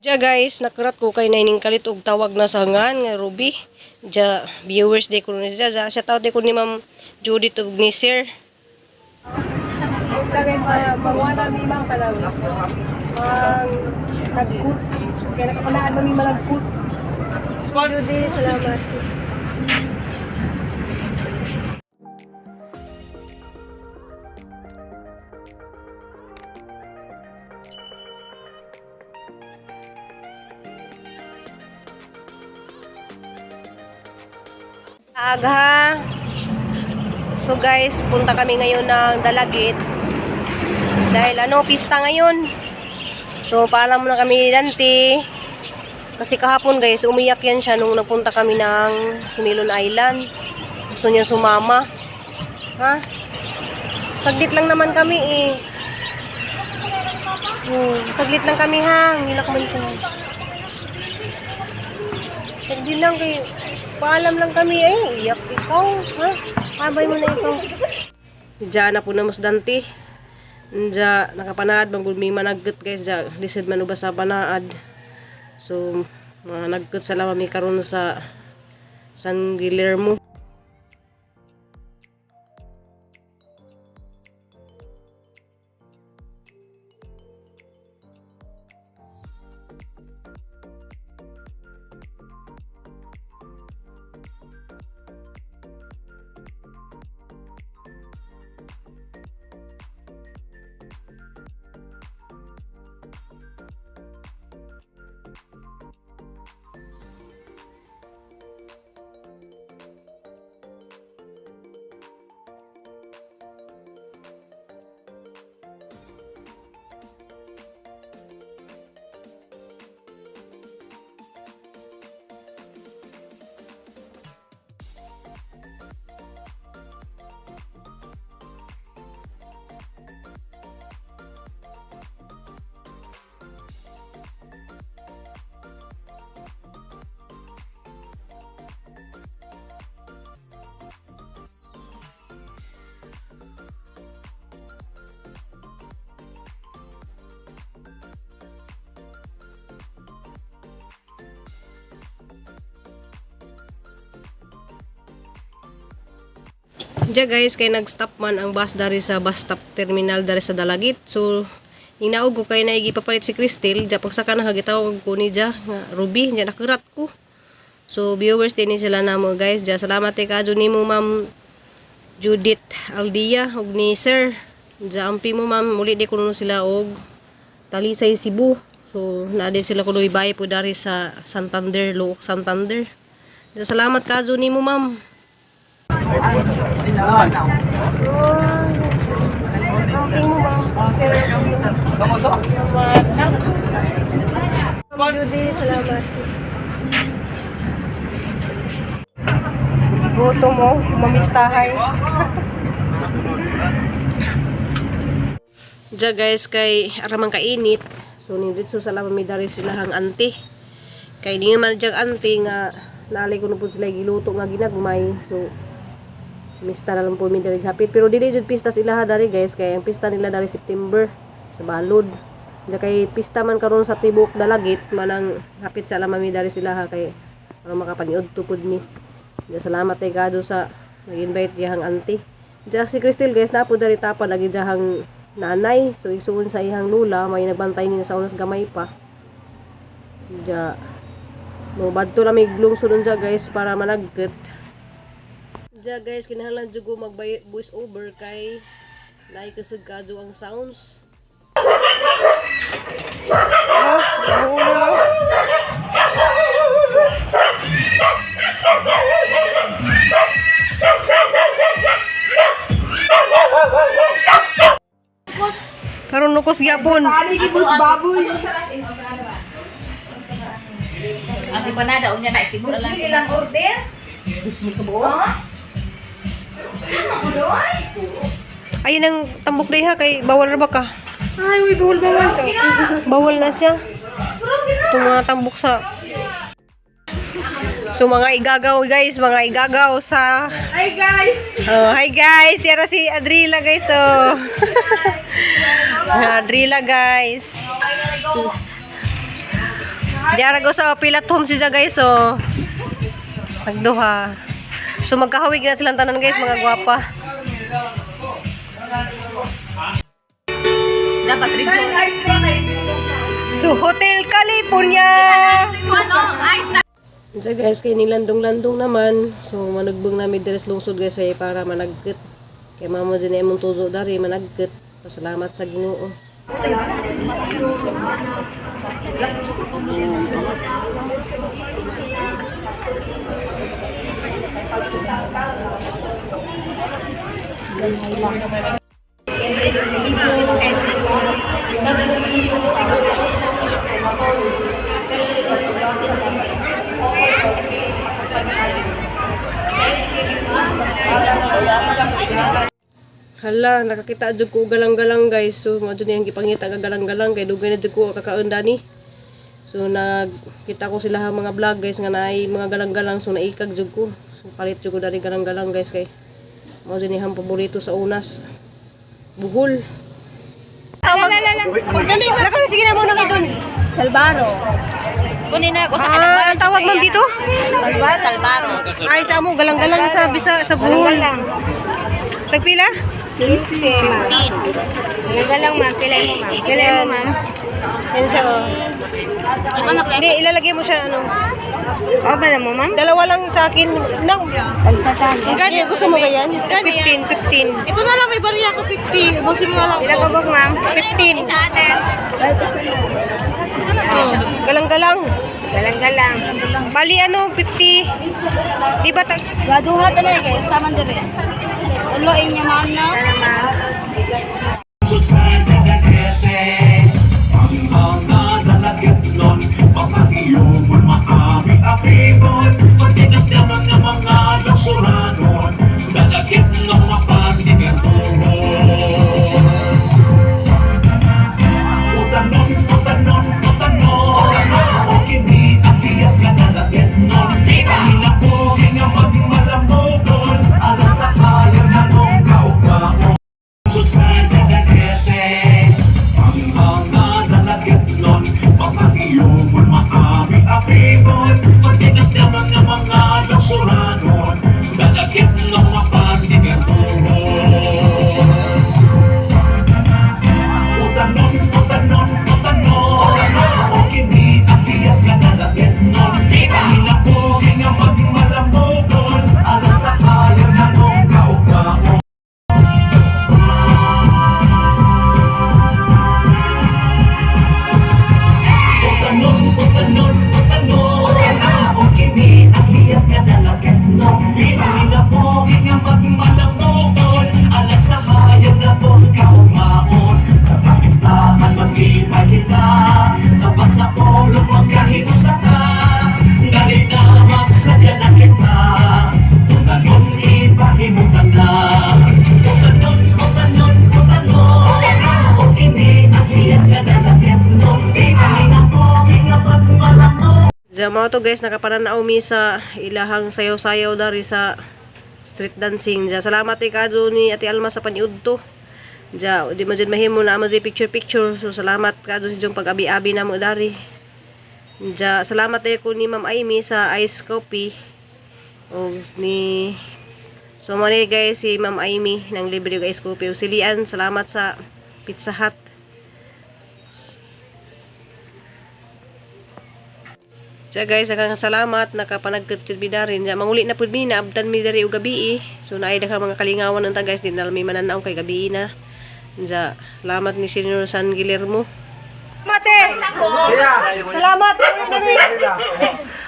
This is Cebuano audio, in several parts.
Ja guys, nakurat ko kay naining kalit og tawag na sa ngan nga Ruby. Ja viewers day ko ni siya. Ja, shout out day ko ni Ma'am Judith ug ni Sir. Mawala mi mang kanang mang nagkut. Kaya nakapanaan man mi malagkut. Judy, salamat. Aga. So guys, punta kami ngayon ng Dalagit. Dahil ano, pista ngayon. So paalam muna kami ni Dante. Kasi kahapon guys, umiyak yan siya nung nagpunta kami ng Sumilon Island. Gusto niya sumama. Ha? Saglit lang naman kami eh. Saglit lang kami ha. Ngilak man ko. Saglit lang kay paalam lang kami eh. Iyak ikaw, ha? Habay mo na ikaw. Diyan na po na mas Dante. Diyan, nakapanaad, manggod may managgot guys. Diyan, lisod man uba sa panaad. So, mga nagkot sa lama mi karon sa San Guillermo. Diya guys, kay nag-stop man ang bus dari sa bus stop terminal dari sa Dalagit. So, inaog ko kay naigi papalit si Cristel. Diya pagsaka na hagitawag ko ni diya, nga Ruby, diya nakurat ko. So, viewers din sila namo guys. Diya salamat kay kadyo nimo Ma'am Judith Aldia ug ni Sir. Diya ampi mo ma'am, muli di kuno sila og Talisay Cebu. So, naa din sila kuno ibay po dari sa Santander, Luok Santander. Diya salamat kadyo nimo ma'am. Judy, salamat. Gutom mo, mamistahay. Diya guys, kay aramang kainit. So, nindito sa lama may dari sila hang ante. Kay di man diyang ante nga naalay ko na po sila giluto nga ginagmay. So, mista na lang po mi dari hapit. Pero dili jud pista sila ha dari guys kay ang pista nila dari September sa Balod. Diya kay pista man karon sa Tibok Dalagit manang hapit sa lama mi dari sila ha kay para makapaniud pud mi. Diya salamat kay Gado sa nag-invite diyang auntie. Diya si Cristel guys na po dari tapa lagi diyang nanay. So igsuon sa iyang lula may nagbantay niya sa unas gamay pa. Diya mo badto na may glungso dun diya guys para managkit. Diya guys, kinahanglan jud ko mag voice over kay naay kusog kadto ang sounds. Oh, nahulo no. Karon nukos gyapon. Ang panada unya na itimur lang. Ilang order? Ayun ang tambok diha kay bawal ra ba ka? Ay, uy, bawal bawal. Bawal na siya. Itong mga tambok sa So mga igagaw guys, mga igagaw sa Hi guys! Oh, hi guys, tira si Adrila guys oh. Adrila guys. Diara go sa Pilat Home siya, guys, so. Nagduha. So magkahawig na silang tanan, guys, mga gwapa. Dapat rin. So Hotel California. Ano? Ice na. So guys, kay nilandong-landong naman. So manugbong nami diri sa lungsod, guys, ay para managkit. Kay mamo din imong tuzo dari managkit. Pasalamat sa Ginoo. Hala, nakakita jud ko og galang-galang, guys. So mo jud niyang gipangita ka galang-galang kay dugay na jud ko kakaon dani. So nagkita ko sila ang mga vlog, guys, nga naay mga galang-galang, so naikag jud ko. So palit jud ko dani galang-galang, guys, kay mo jud niyang paborito sa unas. Buhol. Tawag. Dali, wala sige na muna kay dun. Salbaro. Kunin na ako sa Ah, ang tawag, ma'am, dito? Salbaro. Salbaro. Ay, sa amo galang-galang sa bisa sa buhol. Tagpila? 15. Galang, ma'am. Pilay mo, ma'am. Pilay mo, ma'am. Yan siya, oh. Hindi, ilalagay mo siya, ano. O, ba na mo, ma'am? Dalawa lang sa akin. No. Tagsatan. Ganyan, gusto mo ganyan? 15, 15. Ito na lang, may barya ko 50. Ubusin mo na lang. Ilang kabog, ma'am? 15. Sa ate. Oh, galang-galang. Galang-galang. Bali, ano, 50. Di ba, tag. Gaduha ta na kay usaman dire. Uloin niya, ma'am, no? Sana, ma'am. Ang mga dalagitlon, mapagiyumon, maabi-abibon, pagkikat naman ng mga luksuranon, dalagit ng mapasigaton. Utanon, utanon, utanon, o kini ang tiyas nga dalagitlon, Minapuhin nga magmalamugon, alas sa kayo na nung kaugaon. Sa dalagete, ang mga dalagitlon, mapagiyumon, maabi-abibon, pagkikat naman ng mga luksuranon, dalagit ng mapasigaton. Utanon, utanon, utanon, o kini ang tiyas nga dalagitlon, Minapuhin nga magmalamugon, alas sa kayo na nung kaugaon. Utanon, utanon, utanon, o kini ang hiyas nga dalagetnon. Minapuhin nga magmalamuon, alang sa hayag na tong kaumaon. Sa pakistahan mag-ibay kita, sa pagsapulong magkahiusa ka. Galit na magsadya na kita, utanon ipahimutan na. Utanon, utanon, utanon, o kini ang hiyas nga dalagetnon. Minapuhin nga magmalamuon. Diyan mga to, guys, nakapananaw mi sa ilahang sayaw-sayaw dari sa street dancing. Diyan, salamat kay Kado ni Ate Alma sa paniudto. Diyan, di man dyan mahimo na amo di picture-picture. So, salamat kado si Jong pag-abi-abi na mo dari. Diyan, salamat tayo ko ni Ma'am Amy sa ice coffee. O ni. So, mo ni, guys, si Ma'am Amy ng libre yung ice coffee. O si Lian, salamat sa Pizza Hut. Siya, guys, daghang salamat nakapanagkatid mi darin. Diya manguli na pud mi, naabtan mi diri og gabi eh. So naay daghang mga kalingawan unta, guys, di na lang mi mananaw kay gabi na. Diya, salamat ni Senior San Guillermo. Mate. Salamat.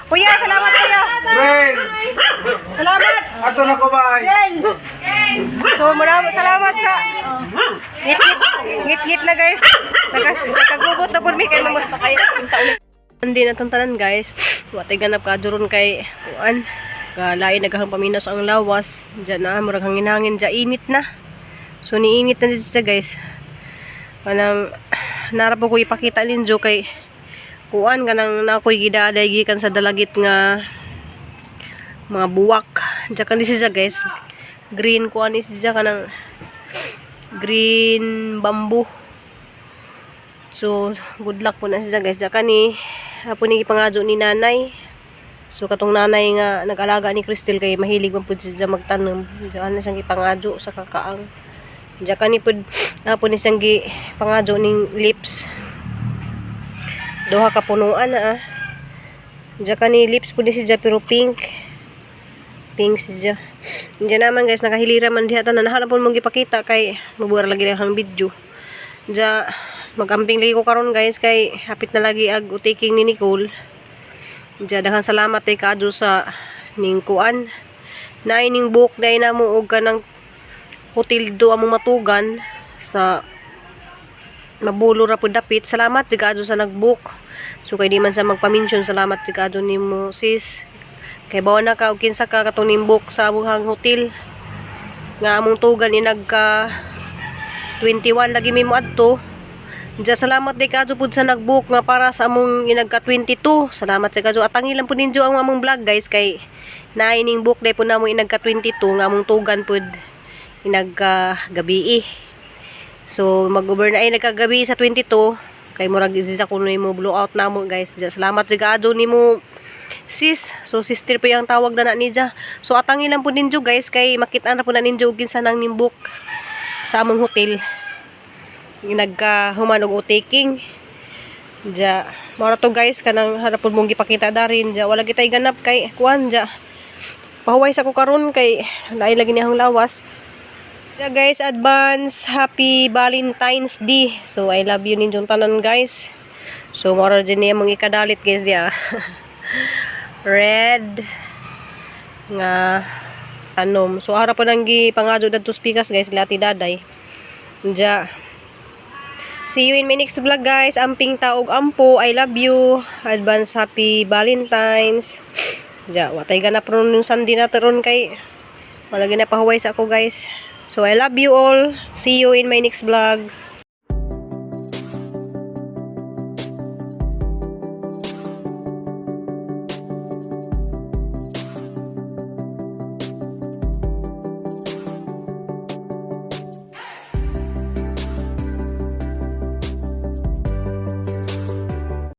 Kuya, salamat, kuya. Salamat. Ato na ko bay. So maraming salamat sa ngit-ngit ngit-ngit na, guys. Nakagubot na pud mi kay mga. Hindi na tantanan, guys. Watay ganap ka duron kay kuan. Kalain naghang paminas ang lawas. Diyan na murag hangin-hangin diya init na. So niinit na dito siya, guys. Kanang nara po ko ipakita ninyo kay kuan kanang na ako'y gidaday gikan sa dalagit nga mga buwak. Diyan kan siya, guys. Green kuan ni siya kanang green bamboo. So, good luck po na siya, guys. Diyan kani Apo ni gipangadyo ni nanay. So katong nanay nga nag-alaga ni Cristel kay mahilig man pud siya magtanom. Diyan na siyang gipangadyo sa kakaang. Diyan kani pud apo ni siyang gipangadyo ning lips. Duha ka punuan na ah. Diyan kani lips pud ni siya pero pink. Pink siya. Diyan naman guys, nakahilira man diha tanan. Nahala po mong gipakita kay mabuara lagi lang ang video. Diyan magamping lagi ko karon guys kay hapit na lagi ag utiking ni Nicole. Diyan daghang salamat kay kaadyo sa ning kuan. Naay ning book dai na mo og kanang hotel do among matugan sa Mabulo ra pud dapit. Salamat jud kaadyo sa nag-book. So kay di man sa magpa-mention, salamat jud kaadyo nimo sis. Kay bawa na ka og kinsa ka katong ning book sa among hotel nga among tugan ni nagka 21 lagi mi mo adto. Diya salamat di kaadyo pud sa nag-book nga para sa among inagka 22. Salamat sa kaadyo. Atangi lang pud ninyo ang among vlog guys kay naay ning book day pud namo inagka 22 nga among tugan pud inagka gabi. So mag-over na ay nagkagabi sa 22 kay murag isa kuno mo blow out namo guys. Diya salamat jud kaadyo nimo sis. So sister pa yung tawag na na niya. So atangi lang pud ninyo guys kay makit-an ra pud na ninyo og kinsa nang nimbook sa among hotel. Nagka human og taking. Diya mao ra to guys kanang harapon mong gipakita darin diya wala kitay ganap kay kuan diya. Pahuway sa ko karon kay lain lagi niyang lawas. Yeah, guys, advance happy Valentine's Day. So I love you ninyong tanan guys. So mora din niya mong ikadalit guys diya. Red nga tanom. So ara pa nang gipangadyo dadto speakers guys lati daday. Diya. See you in my next vlog guys. Amping taog ampo. I love you. Advance happy Valentine's. Diya, watay ganap ron yung Sunday na ron kay wala gina pahuway sa ako guys. So I love you all. See you in my next vlog.